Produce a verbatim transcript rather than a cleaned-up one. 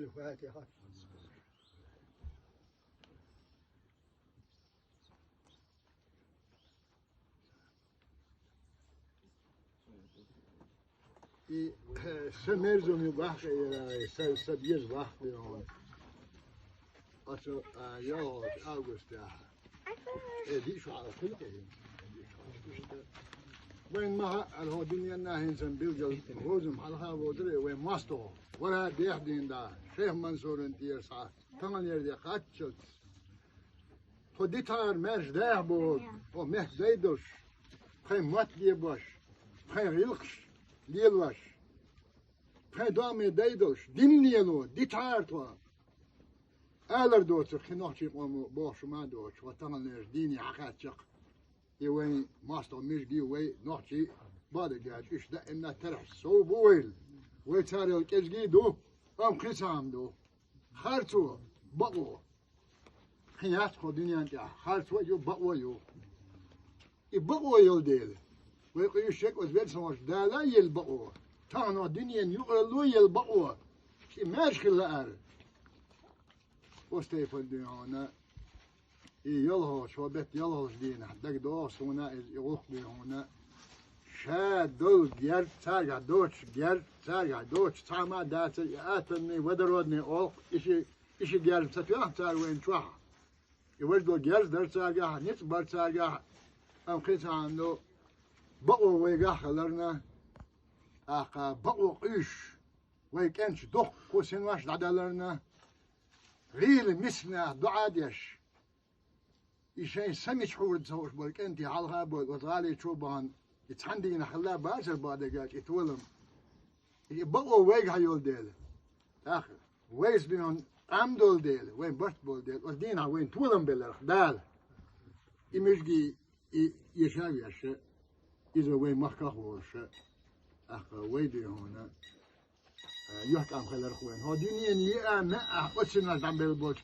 الفاتحة. И, э, са мерзони вахъ, э, са, са беза вахъ, э, он. Ацо, а, йо, август, а. Э, ди шу а, кулка, э. Вайн ма хьа, ар хьо дуьненна хӀинца билггал гӀозам хьалха водур, э, вайн мостагӀа. Вара дехьа дийна да, Шайх Мансуран тӀера схьа, таханлера де кхаччалц. Тхо дитар маьрша даха боху, тхо мехкан дай долуш, тхайн мотт лебош, тхайн гӀиллакхаш лелош, тхайн догӀме дай долуш, дин лело, дитар тхо. Алар доцург кхин нохчийн къомо бохуш ма доцуш, тхо таханлерчу дийне хьакхаьччакх. И вайн мостагӀа мижги вай нохчий бадагга уьш даимна тархьаш сов бу вайла. Вай царел кӀезги ду, амма кхин цхьа хӀума ду. Харцо, бакъо. Кхин яц кху дуьнен тӀехь, харцо а ю, бакъо а ю. И бакъо йолу дела, вай къуьйсуш шек оцу версонаш Дала а елла бакъо, тахана дуьненан юкъаралло а елла бакъо, и маьрша хила лаьара. Оцу тайпана дуьйхьуна, и йолхалгӀачу, хӀокху беттан йолхалгӀачу дийнахь дагадогӀу суна иза, и гӀуллакх дуьйхьуна, ша долу герз, цаьргахь доцуш герз, цаьргахь доцуш цхьа а ма дацара и атомный, водородный олхьа, и ши, и ши герз ца тоьхна цара вайна чохь. И важа долу герз дара цаьргахь, ницкъ бара цаьргахь, амма кхин цхьа хӀума ду, бакъо вайгахь хиларна, тӀаккха бакъо къуьйсуш, вай кӀенташ дохко синош дӀадаларна, гӀийла мисканех доӀа деш, и шайн са мича хьурда ца хууш болу кӀентий хьалха а бойла, оцу гӀали чу а бахана, и цхьана дийнахь хилла бацара бадагга и толам. И бакъо вайгахь йолу дела, тӀаккха вайца дуьйхьуна къам долу дела, вайн барт болу дела, оцу дийнахь вайна толам белларх Дала. И мижги и, и ша а вешша, иза вайн махках а волуша, тӀаккха вай дуьйхьуна, а, юьхькӀам хиларх вайн. ХӀокху дуьненан йиъа, маьӀӀа оццинаш дӀабелла болчу